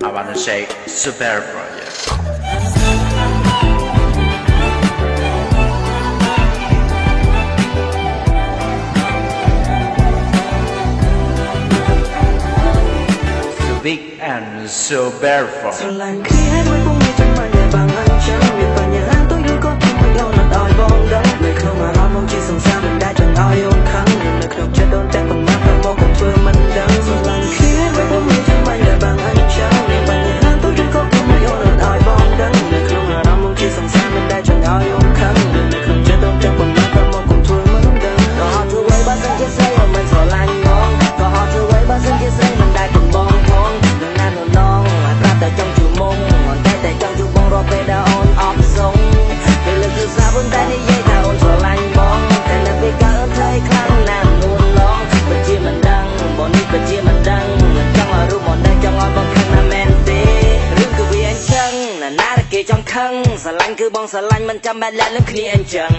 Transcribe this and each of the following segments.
I wanna say super project. So big and so beautiful. ស្រឡាញ់គ្នាហើយមួយពុំមានចាំបាច់តែបងអញ្ចឹងមានបញ្ហាតូចឬក៏ធំមិនអូនអត់ឲ្យបងដឹងនៅក្នុងអារម្មណ៍មកជាសង្សារមិនដែលចង់ឲ្យអូនខឹងនៅក្នុងចិត្តអូនតែប៉ុន្មានតែមកកុំធ្វើមិនដឹងស្រឡាញ់គ្នាហើយមួយពុំមានចាំបាច់តែបងអញ្ចឹងមានបញ្ហាតូចឬក៏ធំមិនអូនអត់ឲ្យបងដឹងនៅក្នុងអារម្មណ៍មកជាសង្សារមិនដែលចង់ឲ្យអូនខឹងនៅក្នុងចិត្តអូនតែប៉ុន្មានតែមកកុំធ្វើមិនដឹងក៏ហត់ធ្វើអ្វីបើសិនជាស្រីអូនមិនស្រឡាញ់មកក៏ហត់ធ្វើអ្វីបើសិនជាស្រីមិនដែលគុំបងផងនឹងណាននងឲ្យប្រាប់តែចង់ជួបមុំតែតែចង់ជួបបងរាល់ពេលដែលអូនអបសុងពេលលើកទូរស័ព្ទអូនតែនិយាយថាអូនស្រឡាញ់បងតែនៅពេលកើតអូនធ្វើឲ្យខ្លាំងណាស់នួនឡងពិតជាមិនដឹងបងនេះពិតជាមិនដឹងចង់ឲ្យរូបមកដឹងចង់ឲ្យបងខឹងណាស់មែនទេរឿងគឺវាអញ្ចឹងណាណាគេចង់ខឹងស្រឡាញ់គឺបងស្រឡាញ់មិនចាំបាច់លាក់លឹងគ្នាអញ្ចឹង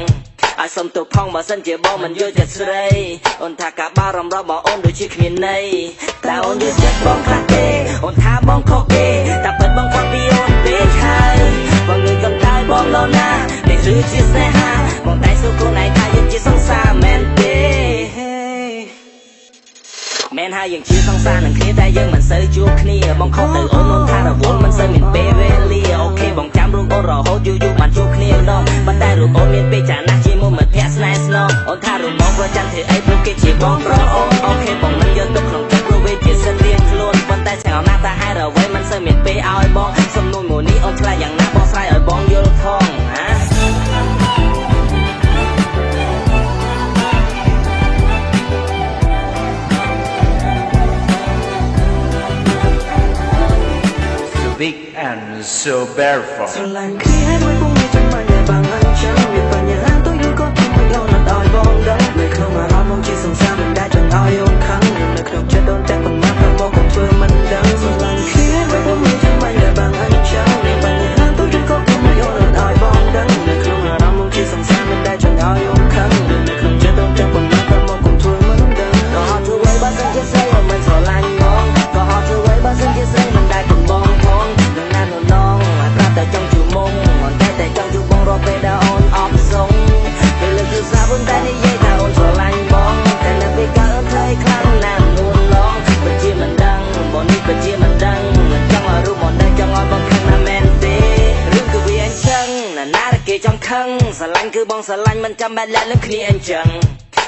ឲ្យសុំទោសផងបើសិនជាបងមិនយល់ចិត្តស្រីអូនថាការបារម្ភរបស់អូនដូចជាគ្មានន័យតែអូនយល់ចិត្តបងខ្លះទេអូនថាបងខុសគេតែពិតបងខ្វល់ពីអូនពេកហើយបងងើយកំដៅបងឡណានេះគឺជាស្នេហាបងតែសួរខ្លួនឯងថាយើងជាសង្សារមែនទេមែនហើយយើងជាសង្សារនឹងគ្នាតែយើងមិនសូវជួបគ្នាបងខុសទៅអូនអូនថារវល់មិនសូវមានពេលវេលាអូខេបងចាំរូបអូនរហូតយូរយូរបានជួបគ្នាម្ដងប៉ុន្តែរូបអូនមានពេលចាស់ណាស់ជាមួយមិត្តភក្តិស្នេហ៍ស្នងអូនថារូបបងប្រច័នធ្វើអីព្រោះគេជាបងប្រុសអូនអូខេបងមិនយកទុកក្នុងចិត្តព្រោះវាជាសិទ្ធិរៀងខ្លួនប៉ុន្តែស្ងោណាស់តែហេតុអ្វីមិនសូវមានពេលឲ្យបងសំនួនមួយនេះអូនឆ្លើយយ៉ាងណាបងស្រាយឲ្យបងយល់ផងហា Big and so beautiful. ស្រឡាញ់គ្នាហើយមួយពុំមានចាំបាច់តែបងអញ្ចឹងមានបញ្ហាតូចឬក៏ធំមិនអូនអត់ឲ្យបងដឹងនៅក្នុងអារម្មណ៍មកជាសង្សារមិនដែលចង់ឲ្យអូនខឹងនៅក្នុងចិត្តអូនតែប៉ុន្មានតែមកកុំធ្វើមិនដឹងស្រឡាញ់គ្នាហើយមួយពុំមានចាំបាច់តែបងអញ្ចឹងមានបញ្ហាតូចឬក៏ធំមិនអូនអត់ឲ្យបងដឹងនៅក្នុងអារម្មណ៍មកជាសង្សារមិនដែលចង់ឲ្យអូនខឹងនៅក្នុងចិត្តអូនតែប៉ុន្មានតែមកកុំធ្វើមិនដឹងក៏ហត់ធ្វើអ្វីបើសិនជាស្រីអូនមិនស្រឡាញ់មកក៏ហត់ធ្វើអ្វីបើសិនជាស្រីមិនដែលគុំបងផងនឹងណាននងឲ្យប្រាប់តែចង់ជួបមុំតែតែចង់ជួបបងរាល់ពេលដែលអូនអបសុងពេលលើកទូរស័ព្ទអូនតែនិយាយថាអូនស្រឡាញ់បងតែនៅពេលកើតអូនធ្វើឲ្យខ្លាំងណាស់នួនឡងពិតជាមិនដឹងបងនេះពិតជាមិនដឹងចង់ឲ្យរូបមកដឹងចង់ឲ្យបងខឹងណាស់មែនទេរឿងគឺវាអញ្ចឹងណាណាគេចង់ខឹងស្រឡាញ់គឺបងស្រឡាញ់មិនចាំបាច់លាក់លឹងគ្នាអញ្ចឹង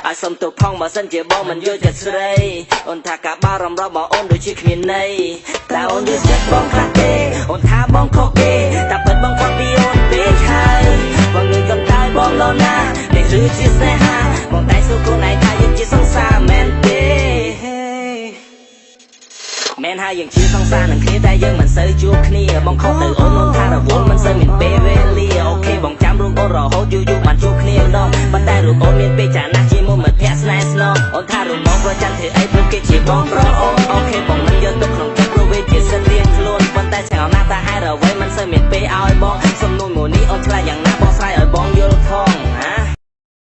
ឲ្យសុំទោសផងបើសិនជាបងមិនយល់ចិត្តស្រីអូនថាការបារម្ភរបស់អូនដូចជាគ្មានន័យតែអូនយល់ចិត្តបងខ្លះទេអូនថាបងខុសគេតែពិតបងខ្វល់ពីអូនពេកហើយបងងើយកំដៅបងឡណានេះគឺជាស្នេហាបងតែសួរខ្លួនឯងថាយើងជាសង្សារមែនទេមែនហើយយើងជាសង្សារនឹងគ្នាតែយើងមិនសូវជួបគ្នាបងខុសទៅអូនអូនថារវល់មិនសូវមានពេលវេលាអូខេបងចាំរូបអូនរហូតយូរយូរបានជួបគ្នាម្ដងប៉ុន្តែរូបអូនមានពេលចាស់ណាស់ជាមួយមិត្តភក្តិស្នេហ៍ស្នងអូនថារូបបងប្រច័នធ្វើអីព្រោះគេជាបងប្រុសអូន